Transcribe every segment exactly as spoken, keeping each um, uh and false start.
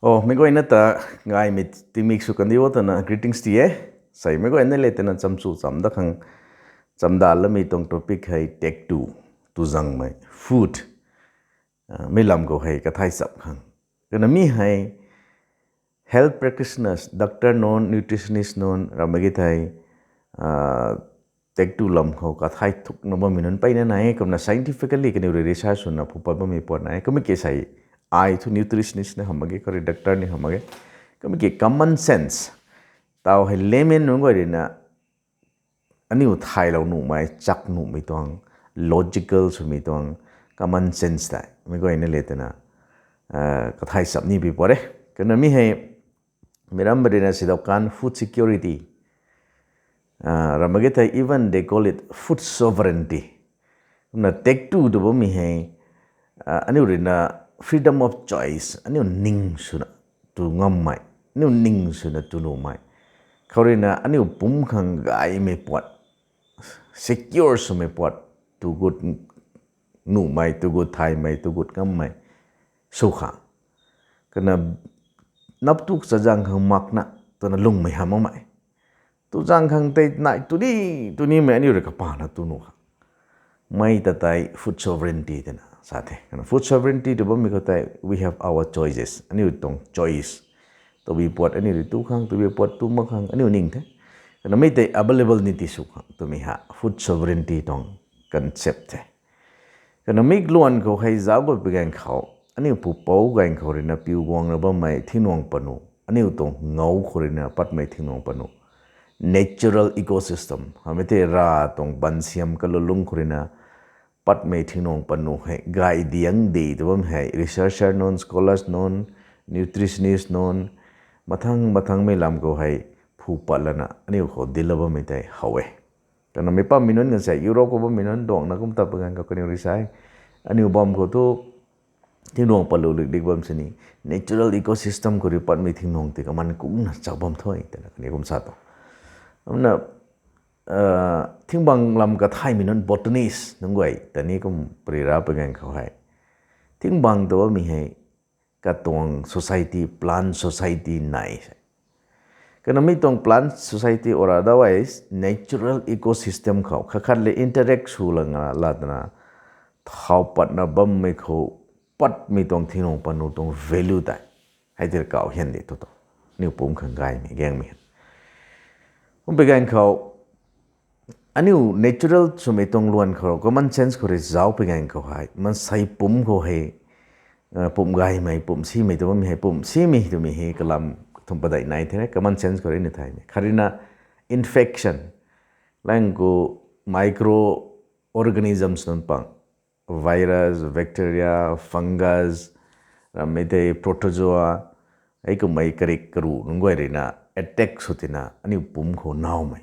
Oh, meic guayna ta gaymei tingmik sw kandi o twna greetings ti e. Sei meic guayna le twna chamchu cham dat khang chamdaloumei tuang topic hei take two, tu zangmei food, mei lam khou hei kathai chap khang. Kana mi hei health practitioners, doctor nunc, nutritionist nunc, ramei ki thei take two lam khou kathai thukna bammei nunc mpeyna nai e. Kumna scientifically kaniw rui research swna phu pat bammei puat nai e. Kumna ki sei ai thu nutritionist na hamh mak ge, kari doctor ni hamh mak ge. Kumna ki common sense, taw hei layman nunc guay ruina aniu thaylou nuhmei, chak nuhmei tuang, logical swmei tuang, common sense tei meic guayna le twna kathai chap ni pi puat e. Kana mi hei meic rammei ruina sidau kan food security, ramei ki thei even they call it food sovereignty. Kumna take two tu bammei hei aniu ruina freedom of choice, aniu ning swna tu ngammei, aniu ning swna tu nuhmei, khou ruina aniu pumc khang gaymei puat, secure swmei puat, tu gut nuhmei, tu gut thaymei, tu gut ngammei sw khang. Kana naptuk chazang khang makna twna lungmei hamh makmei, tu zang khang tei nai tu ni, tu nimei aniu rui kapana tu nuh khang mei ta tei food sovereignty twna sa the. Kana food sovereignty tu bammei khou tei we have our choices, aniu tuang choice, tabui puat aniu rui tu khang, tabui puat tu mak khang aniu ning the. Kana mei tei available ni ti sw khang twmei ha food sovereignty tuang concept the. Kana mi luan khou hei zauc gay pi ganv khou, aniu pupouc ganv khou ruina piu guangna bammei thingnuang panu, aniu tuang ngau khou ruina patmei thingnuang panu, natural ecosystem hamei tei ra tuang bansiam kalulung khou ruina patmei thingnuang panu hei gay diang di tu bam hei researcher nunc, scholars nunc, nutritionist nunc, mathang mathangmei lam khou hei phu pat lana aniu khou dila bammei tei how e. Kana mei pammei nunc kan sei Europe khou bammei nunc duangna kum ta pa ganv khou kaniw rui sa e, aniu bam khou thu thingnuang palu lik dik bam sini, natural ecosystem khou rui patmei thingnuang tei kaman kungna chak bam thu twna kaniw kum sa tu. Kumna thingbang lam kathaymei nunc, botanist nunc guay ta ni kum pari ra pa ganv khou hei, thingbang tu bammei hei katuang society, plant society nai se. Kana mi tuang plant society or otherwise natural ecosystem khou khat khat le interact sw lana latna thau patna bammei khou patmei tuang thingnuang panu tuang value tei hei tei kau hian di tu tu, aniu pumc khang gaymei gaengmei hei. Kum pi ganv khou aniu natural swmei tuang luan khou, common sense khou rui zauc pi ganv khou hei maansei pumc khou hei pumc gaymei, pumc simei tu bammei hei, pumc simei twmei hei kalam kathumh padeih nai the, common sense khou rui ni thaymei khat ruina infection, lang khou microorganisms nunc pang, virus, bacteria, fungus, ramei tei protozoa, hei kummei karik karu nunc guay ruina attack sw tina aniu pumc khou naumei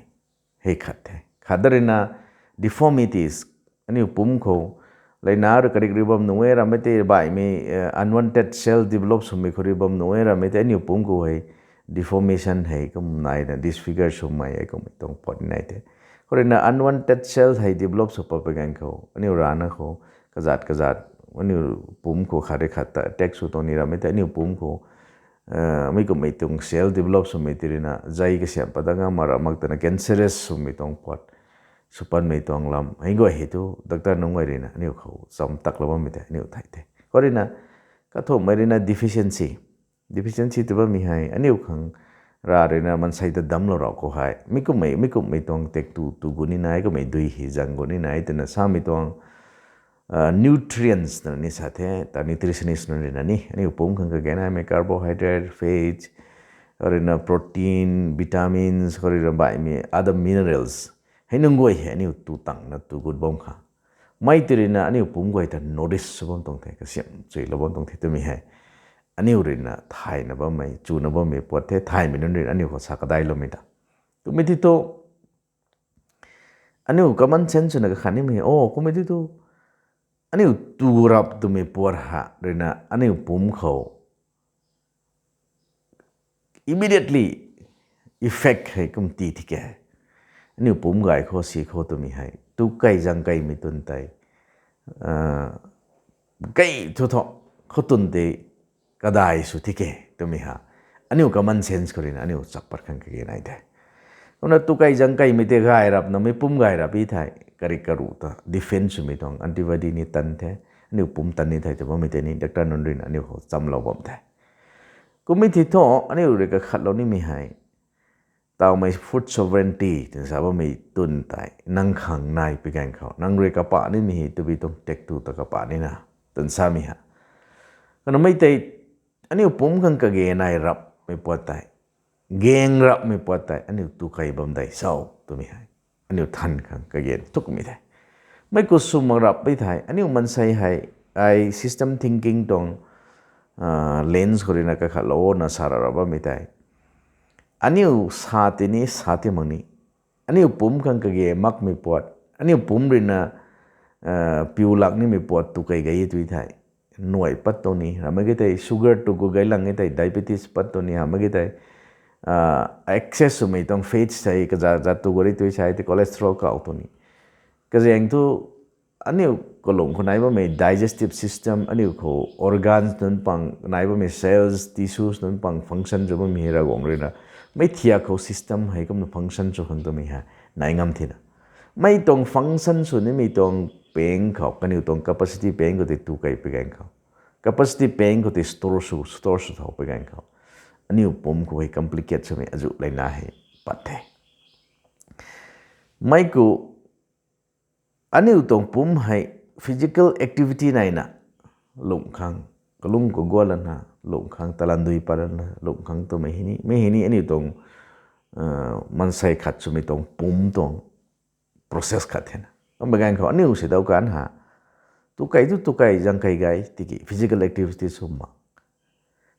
hei khat the. Khat da ruina deformities, aniu pumc khou leina rui karik rui bam nuh e, ramei tei baihmei unwanted cell develop swmei khou rui bam nuh e, ramei tei aniu pumc khou hei deformation hei kum naina disfigure swmei hei kummei tuang puat nai the. Khou ruina unwanted cell hei develop sw pat pa ganv khou aniu rana khou kazat kazat aniu pumc khou khat rui khat ta attack sw tuang ni ramei tei aniu pumc khou mei kummei tuang cell develop swmei tei ruina zei kasiam pat da ngam mak ra mak twna cancerous swmei tuang puat sw patmei tuang lam hei guay hei thu doctor nunc guay ruina aniu khou cham taklou bammei tei aniu thay the. Khou ruina kathumhmei ruina deficiency. Deficiency tu bammei hei aniu khang ra ruina maansei ta damclou rau khou hei mi kummei mi kummei tuang tak tu tu gut ni nai, kummei dui hei zang gut ni nai twna samei tuang nutrients twna ni sa the ta nutritionist nunc ruina ni. Aniu pumc khang kage naimei carbohydrate, fats, khou ruina protein, vitamins, khou ruina baihmei other minerals hei nunc guay hei aniu tu tangna tu gut bam khang mei tei ruina aniu pumc guay ta nourish sw bam tuang the, kasiam chuilou bam tuang the twmei hei aniu ruina thayna bammei, chuna bammei puat the, thaymei nunc ruina aniu khou sa kadailoumei ta. Twmei tei thu aniu common sense swna kakhan nimei, o kummei tei thu aniu tu rap twmei puat ha ruina aniu pumc khou immediately effect hei kum ti thi ke. Aniu pumc gay khou si khou twmei hei tu kei zang keimei twn tei kei thu thu khou twn tei kadai sw thi ke. twmei ha. Aniu common sense khou ruina aniu chak pat khang kage nai the. Kumna tukei zangkeimei tei gay rapna mei pum gay rap e thei, kari karuh ta defense swmei tuang antibody ni tan the, aniu pum tan ni thei tw bammei tei ni doctor nunc ruina aniu khou chamlou bam the. Kummei ti thu, aniu rui kakhatlou nimei hei, tawmei food sovereignty twna sa bammei twn tei nang khang nai pi ganv khou, nang rui kapah nimei hei tabui tuang tek tu ta kapah nina, twna samei ha. Kanamei tei, aniu pumc khang kage nai rapmei puat tei, gaeng rapmei puat tei aniu tukei bam dei cho twmei hei aniu than khang kage thukmei the. Mei khou sw mak rap pei thei, aniu mansei hei, ai system thinking tuang lens khou ruina kakhatlouna sa ra ra bammei tei, aniu sa tini sa ti mak ni, aniu pumc khang kage makmei puat, aniu pumc ruina piu lak nimei puat tukei gay e tw thei, nuai pat tuang ni, ramei ge tei sugar tu gu gay lang e tei diabetes pat tuang ni, hamei ge tei excess swmei tuang fats tei kaza za tu gu ri tw sa tei cholesterol kau tuang ni. Kazaeng thu aniu kalung khou nai bammei digestive system, aniu khou organs nunc pang nai bammei cells, tissues nunc pang function sw bammei hei Ravguangc ruina mei thiak khou system hei kumna function sw khang twmei hei nai ngam thina. Mei tuang function sw nimei tuang pang khou, kaniw tuang capacity pang khou tei tukei pi ganv khou, capacity pang khou tei store sw, store sw thau pi ganv khou, aniu pumc khou hei complicate swmei azuh leina hei pat the. Mei khou aniu tuang pumc hei physical activity naina lungh khang, kalung kaguat lana lungh khang, talandui pat lana lungh khang twmei hei ni, mei hei ni aniu tuang mansei khat swmei tuang pumc tuang process khat thena. Kummei ganv khou aniu si dau kan ha, tukei tu tukei zangkei gay tiki physical activity sw mak,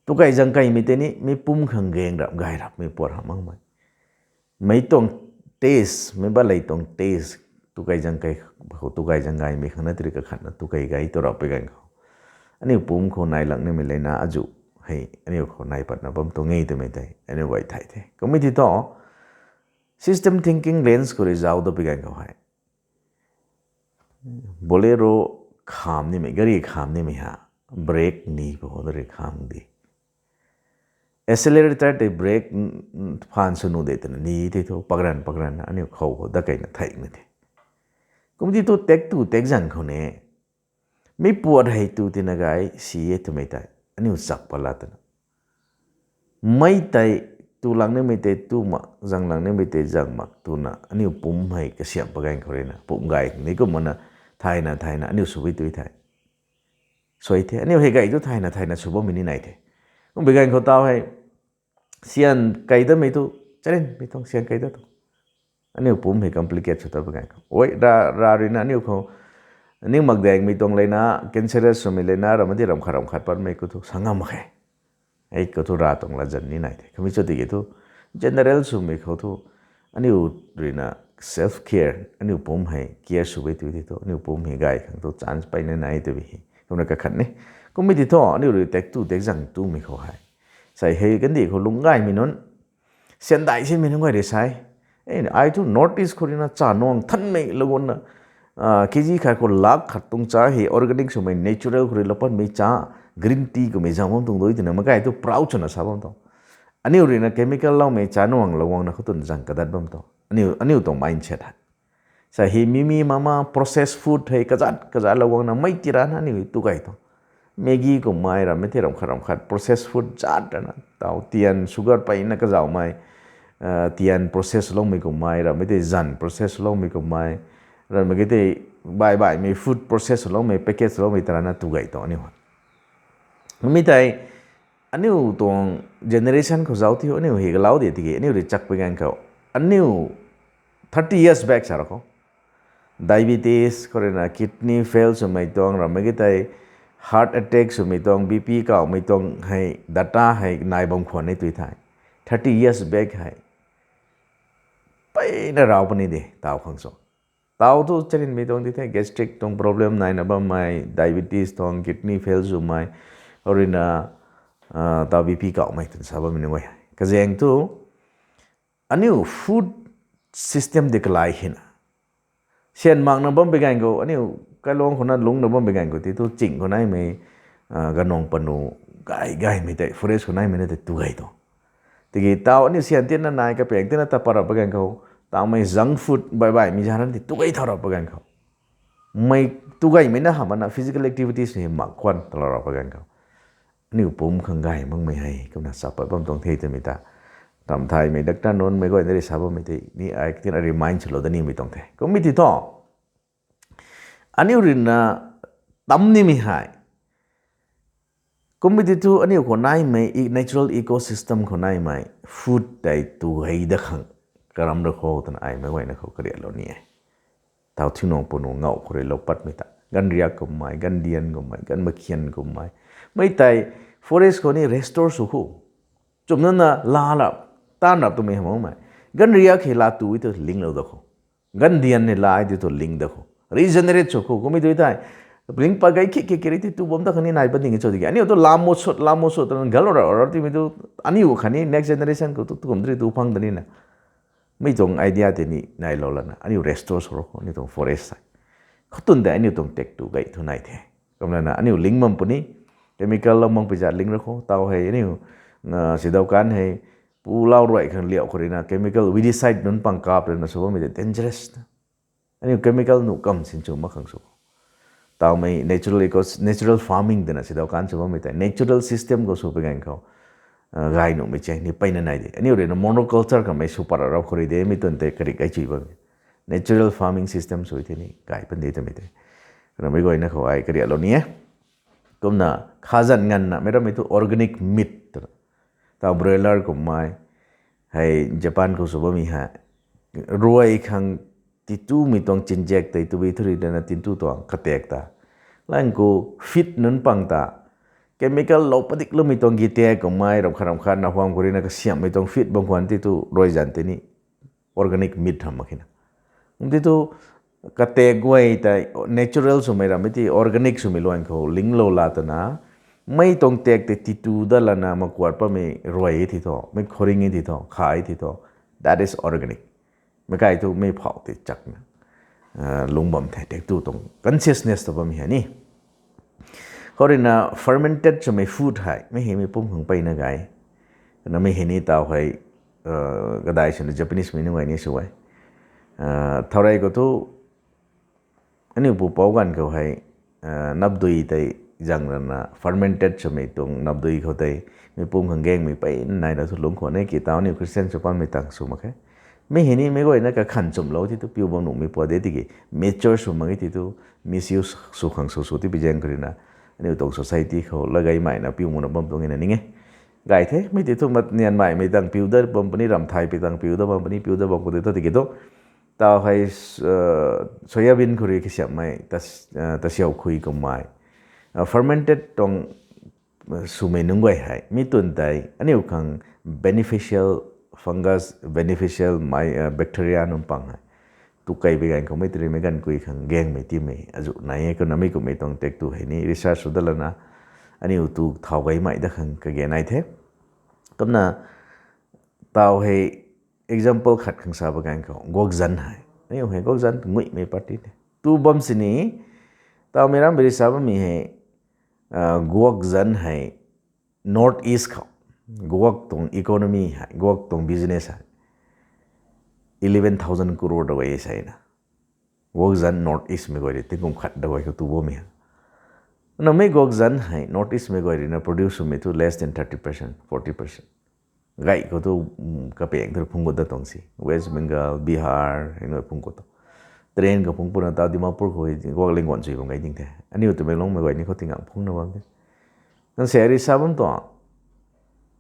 tukei zangkeimei tei ni mei pumc khang gaeng rap gay rapmei puat ha makmei. Mei tuang taste, mei balei tuang taste, tukei zangkei khou tukei zangkeimei khang na tiri kakhatna tukei gay tu rap pi ganv khou, aniu pumc khou nai lak nimei leina azuh hei aniu khou nai patna bam tuang e twmei tei aniu guay thay the. Kummei ti thu system thinking lens khou rui zauc da pi ganv khou hei, Bolero kham nimei, gari kham nimei ha, brake ni pw khou da rui kham di, accelerator tei brake phaan sw nuh de twna ni tei thu pakran pakranna aniu khou khou dat keina theina the. Kum ti thu tek tu tek zang khou ne, mei puat hei tu tina gay si e twmei tei aniu chak pat la twna, mei tei tu lang nimei tei tu mak, zang lang nimei tei zang mak twna aniu pumc hei kasiamh pa ganv khou ruina pumc gay ni kumna thayna thayna aniu sw e tw thei, suai the. Aniu hei gay tu thayna thayna sw bammei ni nai the. Kummei ganv khou tau hei syan kei datmei tu, charynmei tuang syan kei dat tu, aniu pumc hei complicate sw ta pi ganv khou, oi, ra, ra ruina aniu khou ning mak daengmei tuang leina, cancerous swmei leina, ramei ti ram khat ram khat patmei khou thu sa ngam mak khe. Hei khou thu ra tuang latzan ni nai the. Kamei cho tiki thu general swmei khou thu aniu ruina self care, aniu pumc hei care sw e tw ti thu aniu pumc hei gay khang thu chance peyna nai tw hei kumna kakhat ni. Kummei ti thu aniu rui tek tu tek zang tumei khou hei, sai hei kandih khou lungc gaymei nunc, syan dai sinmei nunc guay rui sai, ai thu North East khou ruina cha nuang thanmei lou guangna, kg khat khou lakh khat tuang cha hei organic swmei natural khou rui lou patmei cha, green tea kummei zang bam tuang dui twna makai thu proud swna sa bam tuang. Aniu ruina chemical loumei cha nuang lou guangna khou twn zang kadat bam tuang. Aniu, aniu tuang mindset hei, sa hei mimi mama processed food hei kazat kazat lou guangna mei tirana aniu tu kay tuang. Maggi kummei ramei tei ram khat ram khat processed food zat rana tau, tian sugar peyna kazauhmei, tian process loumei kummei ramei tei zan process loumei kummei, ramei ki tei bai baimei food process loumei, package loumei tarana tu kay tuang aniu hei. Mi tei aniu tuang generation khou zauc ti aniu hei galau de tiki aniu rui chak pi ganv khou, aniu thirty years back sa ra khou, diabetes khou ruina kidney fail swmei tuang, ramei ki tei heart attack swmei tuang, B P kauhmei tuang hei data hei nai bam khwan ni tw thei, thirty years back hei peyna rau puni de tau khang sw. Tau thu charynmei tuang ti the, gastric tuang problem naina bammei, diabetes tuang, kidney fail swmei, khou ruina tau B P kauhmei twna sa bammei nunc e. Kazaeng thu aniu food system di kalai hina, syan makna bam pi ganv khou, aniu kailuang khouna lungcna bam pi ganv khou ti thu ching khou naimei ganong panu gay gaymei tei forest khou naimei na tei tu gay tuang. Tiki tau aniu sian tina nai kapaeng tina ta pat rap pa ganv khou, taumei junk food baih baihmei zaran tei tu gay thau rap pa ganv khou, mei tu gaymei na hamh mana physical activities hei mak khwan talou rap pa ganv khou, aniu pumc khang gay makmei hei kumna chap pat bam tuang the twmei ta, ramthaymei doctor nunc mei guay na rui sa bammei tei ni ai tina remind swlou da nimei tuang the. Kummei ti thu, aniu ruina tam nimei hei, kummei ti thu aniu khou naimei natural ecosystem khou naimei food tei tu gay da khang karam ra kho twna ai meic guayna khou kariatlou ni e. Tau thiu nung punu ngau khou rui lou patmei ta, ganriak kummei, gandian kummei, gan makhian kummei, mei tei forest khou ni restore sw kho. Chumna na laa rap, taanv rap twmei hamh makmei, ganriak hei laa tu tu linglou da kho, gandian hei laa ti tu ling da kho, regenerate sw kho. Kummei tu thei, ling pat gay khik khik kiri ti tu bam da khang ni nai pat ding cho tiki aniu tu lam mo sut lam mo sut twna gal ra ra timei tu, aniu khatni next generation khou tu kum tiri tu phang da nina, mei tuang idea tei ni nailou lana aniu restore sw ra kho aniu tuang forest hei. Khou tun tei aniu tuang tak tu gay thu nai the. Kumlana aniu ling bam puni, chemical lou mak pi zat ling ra kho. Tau hei aniu sidau kan hei pu lau ruai khang liau khou ruina chemical weedicide nunc pang kap ruina sw bammei tei dangerous na. Aniu chemical nuh kam sin chu mak khang sw kho. Taumei natural eco natural farming twna sidau kan sw bammei tei natural system khou sw pi ganv khou, gay nuhmei chang ni peyna nai de. Aniu ruina monoculture kamei sw pat ra rap khou rui de, mi tun tei karik ai chui bammei natural farming system sw the ni gay pan de twmei tei, kumna mei guayna khou ai kariatlou ni e. Kumna khazan nganvna mei rammei thu organic meat twna, tau broiler kummei, hei Japan khou sw bammei hei, ruai khang titumei tuang chinjak tei tu bi thuri dana tintu tuang katak ta, lang khou feed nunc pang ta, chemical lou padikloumei tuang gi tak kummei ram khat ram khat na huam khou ruina kasiamhmei tuang feed bam khwan ti tu ruai zan tei ni organic meat hamh mak khe na. Ti tu katak guay tei natural swmei rammei ti organic swmei luan khou linglou la twna, mei tuang tak tei titu dat lana makuat patmei ruai e ti thu, mei khoring e ti thu, kha e ti thu, that is organic. Meic kai thu mei phauh tei chakna lungc bam the, tak tu tuang consciousness ta bam hei ni. Khou ruina fermented swmei food hei mei hei mei pum khang peyna gay. Kumna mei hei ni tau hei, kadai swna Japanese mei nunc gay ni sw e. Thaurei khou thu aniu pupouc ganv khou hei, napdui tei zang rana fermented swmei tuang napdui khou tei mei pum khang gaengmei peyna naina thu lungc khwan e ki. Tau aniu Christian sw panmei tang sw mak khe. Mei hei ni meic guayna kakhan chumlou ti tu piu bam nuhmei pua de tiki, mature sw mak e ti tu, misuse sw khang sw sw ti pi zaeng khou ruina aniu tuang society khou lat gaymeina piu makna bam tuang e na ning e. Gay the, mei ti thu mat nianmeimei tang piu dat bam puni, ramthai pi tang piu dat bam puni, piu dat bam khou tei thu tiki thu, tau hei soyabean khou rui kasiamhmei tasiau khui kummei, fermented tuang swmei nunc guay hei mi tun tei aniu khang beneficial fungus, beneficial bacteria nunc pang hei tu kei bi ganv khou mei tei ruimei ganv kui khang gaengmei timei azuh nai e. Kumna mei kummei tuang tak tu hei ni research sw dat lana aniu tu thau gaymei dat khang kage nai the. Kumna tau hei example khat khang sa ba ganv khou guakzan hei, aniu hei guakzan nguihmei party te tu bam sini, taumei ram biri sa bammei hei, guakzan hei North East khou guak tuang economy hei, guak tuang business hei eleven thousand crore da gay e sana. Guakzan North East mei guay rui tingkum khat da gay khou tu bammei hei. Namei guakzan hei North East mei guay ruina produce swmei thu less than thirty percent, forty percent. Gay khou thu kapaeng thu phung gut dat tuang si, West Bengal, Bihar hei nai phung gut tu. Train khou phung puna ta Dimapur khou guak ling guan chui bam gay ding the. Aniu Tamenglong mei guay ni khou tingang phungna bam de. Nang se ri sa bam tuang,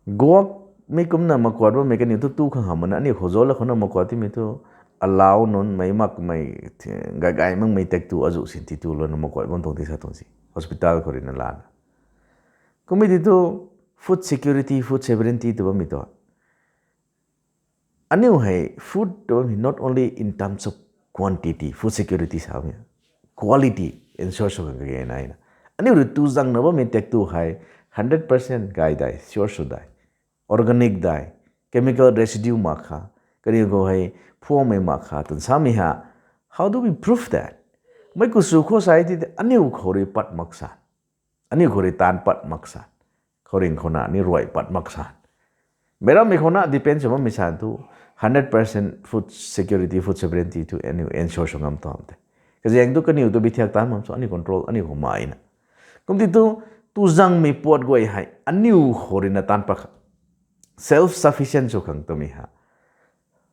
guak mi kumna makuat bammei kaniw thu tu khang hamh mana, aniu khou zauc la khouna makuat timei thu alau nunc mei makmei, gay gay makmei tak tu azuh sin ti tu louna makuat bam tuang ti sa tuang si, hospital khou ruina lana. Kummei ti thu food security, food sovereignty tu bammei tu aniu hei food tu bammei not only in terms of quantity, food security sa bammei, quality ensure sw khang kage naina. Aniu rui tu zangna bammei tak tu hei hundred percent gay dai, sure sw dai, organic dai, chemical residue mak kha, kaniw khou hei phuammei mak kha twna samei ha. How do we prove that? Mei kusu khou sa ti aniu khou rui pat mak sa. Aniu khou rui taanc pat mak san. Khouringh khou na ni ruai pat mak san. Meic rammei khou na depend sw bammei san thu, hundred percent food security, food sovereignty thu aniu ensure sw ngam tuang the. Kazaeng thu kaniw tu bithiak taanc bam sw, aniu control, aniu khou mai na. Kumti thu, tu zangmei puat guay hei, aniu khou rui na taanc pat kha. Self sufficient sw khang twmei ha.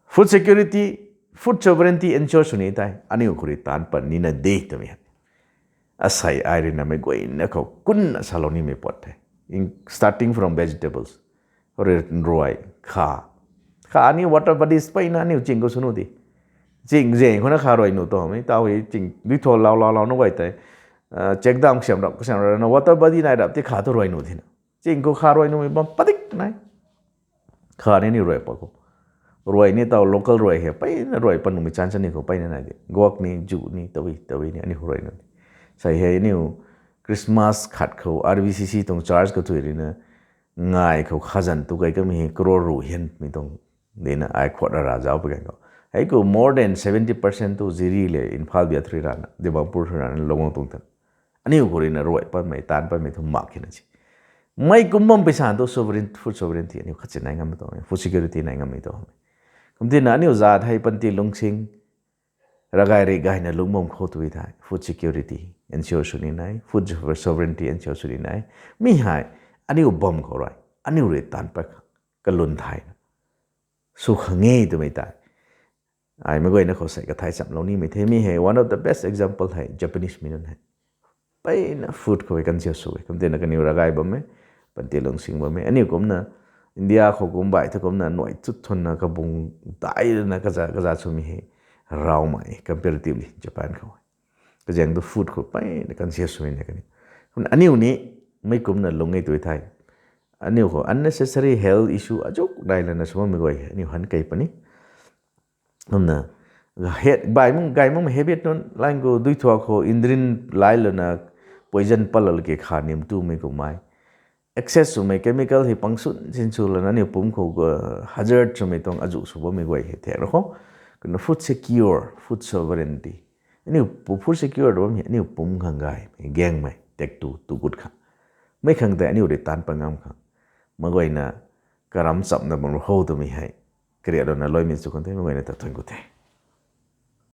Food security, food sovereignty ensure sw ni tei, aniu khou rui taanc pat nina de twmei ha. Asei ai rui na mei guayna khou kunna salou nimei puat the. In, starting from vegetables, rui ruai, kha. Kha ni water bodies peyna aniu ching khou sw nu di. Ching zeng khou na kha ruai nu twmei, tau hei ching dui tho lau lau lau na guay tei. Check dam kasiam rap, kasiam rap na water body nai rap ti kha tu ruai nu thina. Ching khou kha ruai numei bam padik nai. Kha ni aniu ruai pat khou. Ruai ni tau local ruai hei, peyna ruai pat numei chan chan ni khou peyna nai de. Guak ni, ju ni, tawi, tawi ni, aniu khou ruai nu. Sei hei aniu Christmas khat khou R B C C tuang church khou thui rui na, ngai khou khazan tu kai kamei hei crore ru hianmei tuang. Dina ai khuat ra ra zauc pa gan khou. Hei khou more than seventy percent tu Jiri le Imphal biak thrui rana, Dimapur thrui rana, Longwang tuang tan. Aniu khou rui na ruai patmei, taanc patmei thu mak khe na si. Mei kum bam pei san tu sovereign, food sovereignty aniu khat si nai ngammei tuang, food security nai ngammei tuang. Kumtina aniu zat hei panty lungsing, ravgay rui gayna lungc bam khou tui thei, food security ensure sw ni nai, food sovereignty ensure sw ni nai. Mi hei, aniu bam khou rui, aniu rui taanc pat kha, kalun thayna sw khang e twmei tei. Ai mei guayna khou sei kathai chamlou nimei the. Mi hei one of the best example hei Japanese mei nunc hei. Peyna food khou hei kanziu sw e. Kumtina kaniw ravgay bam e, panty lungsing bam e. Aniu kumna India khou kum bai thu kumna nuai thut thunna kabung dai rana kaza, kaza swmei hei raumei comparatively Japan khou. Kazaeng tu food khou peyna kanziu swmei na kaniw. Kumna aniu ni mei kumna lung e tui thei, aniu khou unnecessary health issue azuk nai lana sw bammei guay hei aniu han kei puni. Kumna, gay makmei habit nunc, line khou dui thua khou indrin lai lana poison pat lal ke kha nim tumei kumhmei. Excess swmei chemical hei pang sun sin sw lana aniu pumc khou hazard swmei tuang azuh sw bammei guay hei thek ra khou. Kumna food secure, food sovereignty. Aniu pu food secure bam hei aniu pumc khang gaymei, gaengmei, tek tu, tu gut khang. Mei khang tei aniu rui taanc pat ngam khang. Mei guayna karam chamna bam ru khou twmei hei. Kariaklouna loimei sw khang the, mei guayna ta thuan khou the.